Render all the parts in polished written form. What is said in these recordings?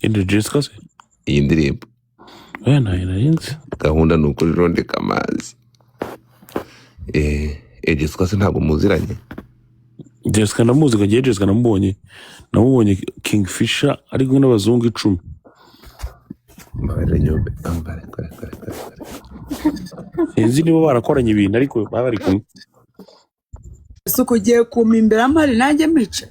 Indi Jessica se? Iyi ndirimbo. Oya, ntayo narinzi. Gahunda ni ukujondeka amazi. Jessica se ntabwo muziranye? Jessica ndamuzi kagiye. Jessica namubonye Kingfisher ari kumwe n'abazungu 10. Mbabarire nyumve. Ambare kare kare kare kare. Sinzi niba barakoranye ibintu, ariko baba bari kumwe. Isuku ugiye kumpa imbere amari nanjye mica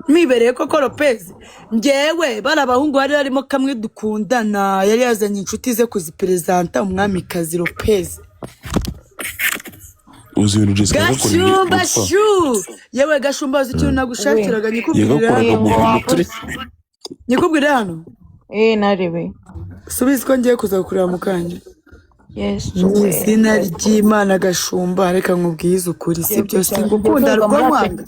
mibereye koko Lopez. Njyewe bari abahungu bari barimo kamwe dukundana, yari yazanye inshuti ze kuziperezanta umwamikazi Lopez. Uzi ibintu Jessica yagakoreye? Gashumba. Gupfa. Shu yewe Gashumba, uzi ikintu nagushakiraga? Nyikubwirire Yagakoraga hano. mu bintu turi. Nyikubwirire hano. Narebe. Subizi ko ngiye kuza kukureba mu kanya. Yesu Mu we. izina ry'Imana, Gashumba, reka nkubwize ukuri, Ngiye sibyo? kwicara, ngiye Singukunda kwirirwa muri rwo ate. mwanga.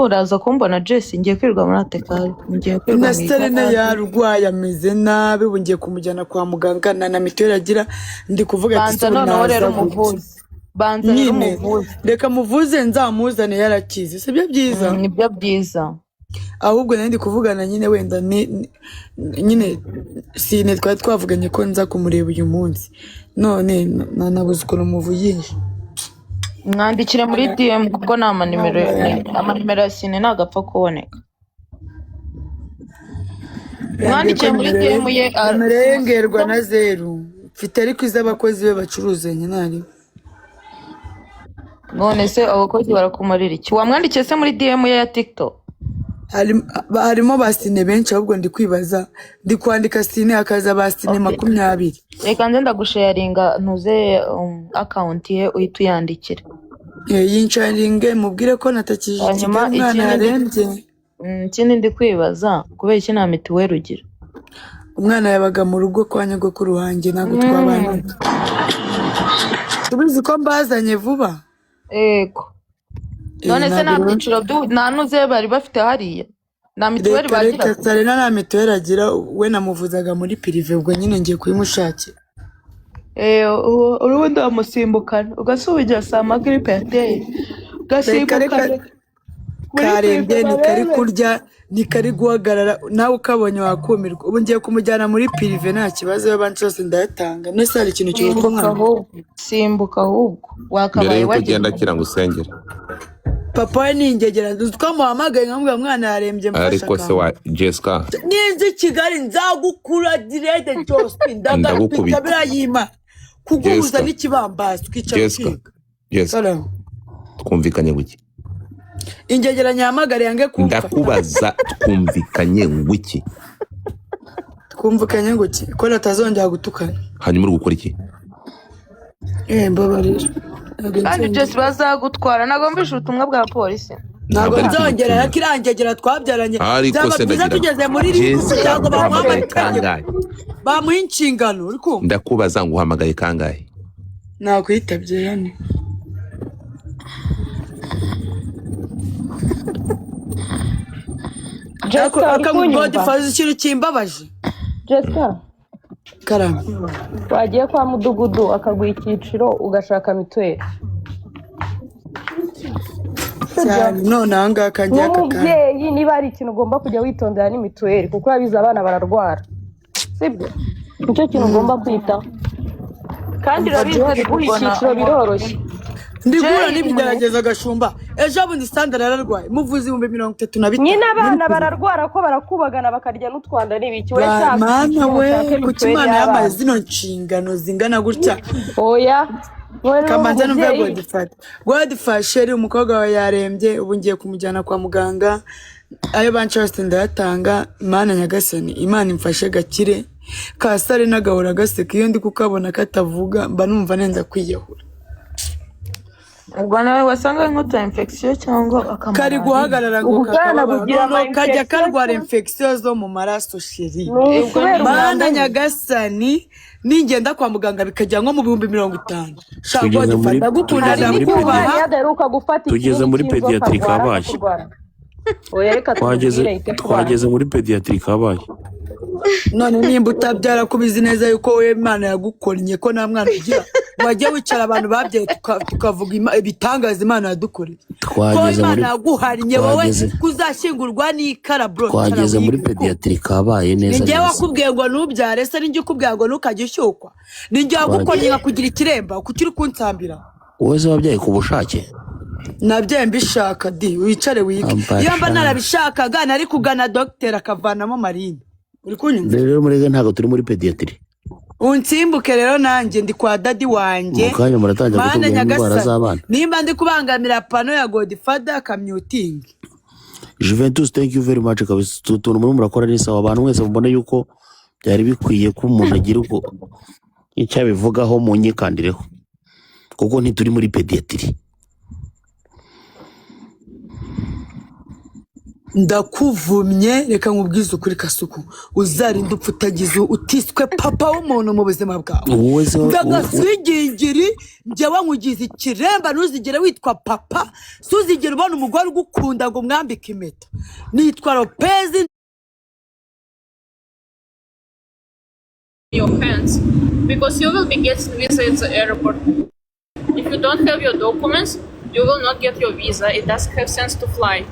Uraza kumbona Jesse, ngiye kwirirwa muri atekari, ngiye kwirirwa Na mu Serena igaraje. yarwaye, ameze nabi, ubu ngiye kumujyana kwa muganga na mituweli agira. Ndi kuvuga ati Banza se ubu noneho rero naza gute? umuvuze, banza rero Nyine umuvuze. Reka muvuze, nzamuzane yarakize, sibyo byiza? Nibyo byiza. Ahubwo nari ndi kuvugana nyine wenda nyine sine twari twavuganye ko nza kumureba uyu munsi, none nabuze ukuntu muvugisha. Mwandikire muri DM kuko ni amanimero, amanimero ya Sine ntabwo apfa kuboneka. Yambwiye ko Mwandikiye muri nimero ye DM ye. Nimero ye ngerwa na zeru mfite, ariko iz'abakozi be bacuruzanya ntari. None se abakozi barakumarira iki? Wamwandikiye se muri DM ye ya TikTok? Harimo ba Sine benshi, ahubwo ndi kwibaza, ndi kwandika Sine hakaza ba Sine Okay. 20. Reka nze ndagusharinga ntuze account ye, uhite uyandikira. Yinsharinge mubwire ko natakije i Hanyuma Kigali, umwana ikindi ndi yarembye. Ikindi ndi kwibaza, kubera iki nta mituweli ugira? Umwana yabaga mu rugo kwa nyogokuru wanjye, ntabwo twabanaga. Tubizi ko mbazanye vuba. Ego. None se nta Ntabwo rero byiciro nta nuze bari bafite hariya, nta mituweli Reka reka. bagiraga? Sarena nta mituweli agira, we namuvuzaga muri privé, ubwo nyine ngiye kuyimushakira. Urubundi wamusimbukana ugasubiza saa magiripe yateye. Reka reka. Ugasimbukana muri Karembye. privé. Ntikari Barebe. kurya, ntikari guhagarara, nawe ukabonye wakumirwa. Ubu ngiye kumujyana muri privé, nta kibazo, iyo banki yose ndayatanga. Nese hari ikintu kiruta Simbuka. umwana? Ahubwo simbuka, ahubwo Mbere wakabaye yuko wagiye. ugenda, kira ngo usengere. Papa we ni ingegera, nzi twamuhamagaye nkamubwira mwana yarembye, mfasha. Ariko se Akantu wa Jessica. Ninzi i Kigali nzagukura direde Jospin, ndagatwika. Ndagukubita. Birayima kuguhuza Jessica. n'ikibambasi twicara Jessica. ukiga. Jessica. Salamu. Twumvikanye guki? Ingegera nyahamagare yange kumfata. Ndakubaza, twumvikanye ngwiki? Twumvikanye ngo ki? Ko natazongera gutukana. Hanyuma uri gukora iki? Mbabarira. Ntabwo Kandi nzongera. Jesse, bazagutwara, ntabwo mvishe ubutumwa bwa polisi. Ntabwo Ntabwo ari nzongera ubutumwa. ariko irangegera twabyaranye. Ariko Byaba se byiza ndagira tugeze muri ribu Jessica, kugira ngo bamuhe nguhamagaye amategeko, kangahe? bamuhe inshingano, uri kumva? Ndakubaza, nguhamagaye kangahe? Nakwitabye hano. Jessica, uri kunyumva? Godfather, ikintu kimbabaje. Jessica. Karame. Wagiye kwa mudugudu akaguha icyiciro ugashaka mituweli, sibyo? Cyane, none aha ngaha kangiye aka kanya. Nk'umubyeyi, niba hari ikintu ugomba kujya witondera ni mituweli, kuko urabizi abana bararwara, sibyo? Nicyo kintu ugomba kwitaho. Kandi Umva urabizi Jihad, guha ubona icyiciro biroroshye. Ndi guhura Jay n'ibigerageza, Gashumba. Ejo bundi Sandra yararwaye, muvuze 35,000 Nyine muri abana privé. bararwara ko barakubagana bakarya n'utwanda n'ibiki, we shaka Mana icyiciro we, ushake kuki mituweli Imana yampaye y'abana. zino nshingano zingana gutya? Oya, wowe ni Kamanza numve. umubyeyi. Godfather, Godfather, sheri, umukobwa wawe yarembye, ubu ngiye kumujyana kwa muganga, ayo banca yose ndayatanga. Imana nyagasani, Imana imfashe gakire. Kasare n'agahora gaseka, iyo ndi kukabona katavuga mba numva nenda kwiyahura. Ubwo nawe wasanga nk'uta infection cyangwa Kari akamalariya. guhagarara ngo Ubwana kakababara, bugira ama noneho kajya infection. karwara infection zo mu maraso, sheri. Ni Ubwo ukubera ni Mana umwanda nyine. nyagasani, ningenda kwa muganga bikajya nko mu 50,000. Sha Tugeze Godfather, muri ndagukunda, tugeze Hari muri n'igihe umwana ndakubaha. iyo adaheruka gufata Tugeze ikinini muri cy'inzoka pediatri arwara kabaye. akakurwara. Oya, reka Twageze tumubwire ahite kubana. Twageze muri pediatri kabaye. None nimba utabyara, ko ubizi neza yuko wowe Imana yagukonnye ko nta mwana ugira. Wajya wicara abantu babyaye tukavuga ibitangaza Imana yadukoreye, ko Twageze Imana muri yaguhariye wowe twageze kuzashyingurwa n'ikara, bro. Icara twageze muri wige ko pediatri kabaye ni neza njyewe neza. wakubwiye ngo ntubyare se? Ni njye ukubwiye ngo ntukajye ushyukwa? Ni njye wagukoreye Twageze nkakugira ikiremba? Kuki uri kunsambira? Wowe se wabyaye ku bushake? Nabyaye mbishaka di, wicare wige. Iyo mba Amfasha. narabishakaga nari kugana dogiteri akavanamo marine. Uri kunyumva? Rero murege, ntabwo turi muri pediatri. Unsimbuke rero, nanjye ndi kwa daddy wanjye. Mu kanya muratangira Mana kutubwira indwara nyagasani, z'abana. nimba ndi kubangamira pano ya Godfather, akamyutingi. Juventus, thank you very much kabisa. Utu tuntu murimo murakora ni sawa. Abantu mwese mubona yuko byari bikwiye ko umuntu agira uko icyo abivugaho, munyikandireho kuko ntituri muri pediatri. Ndakuvumye, reka nkubwize ukuri, Kasuku, uzarinde upfa utagize utiswe papa w'umuntu mu buzima bwawe. Wowe se Ndagaswigingiri, njyewe nkugize ikiremba, ntuzigere witwa papa, suzigere ubona umugore ugukunda ngo umwambike impeta. Nitwa Lopezi. Your hands because you will be getting visa at the airport. If you don't have your documents, you will not get your visa. It doesn't have sense to fly.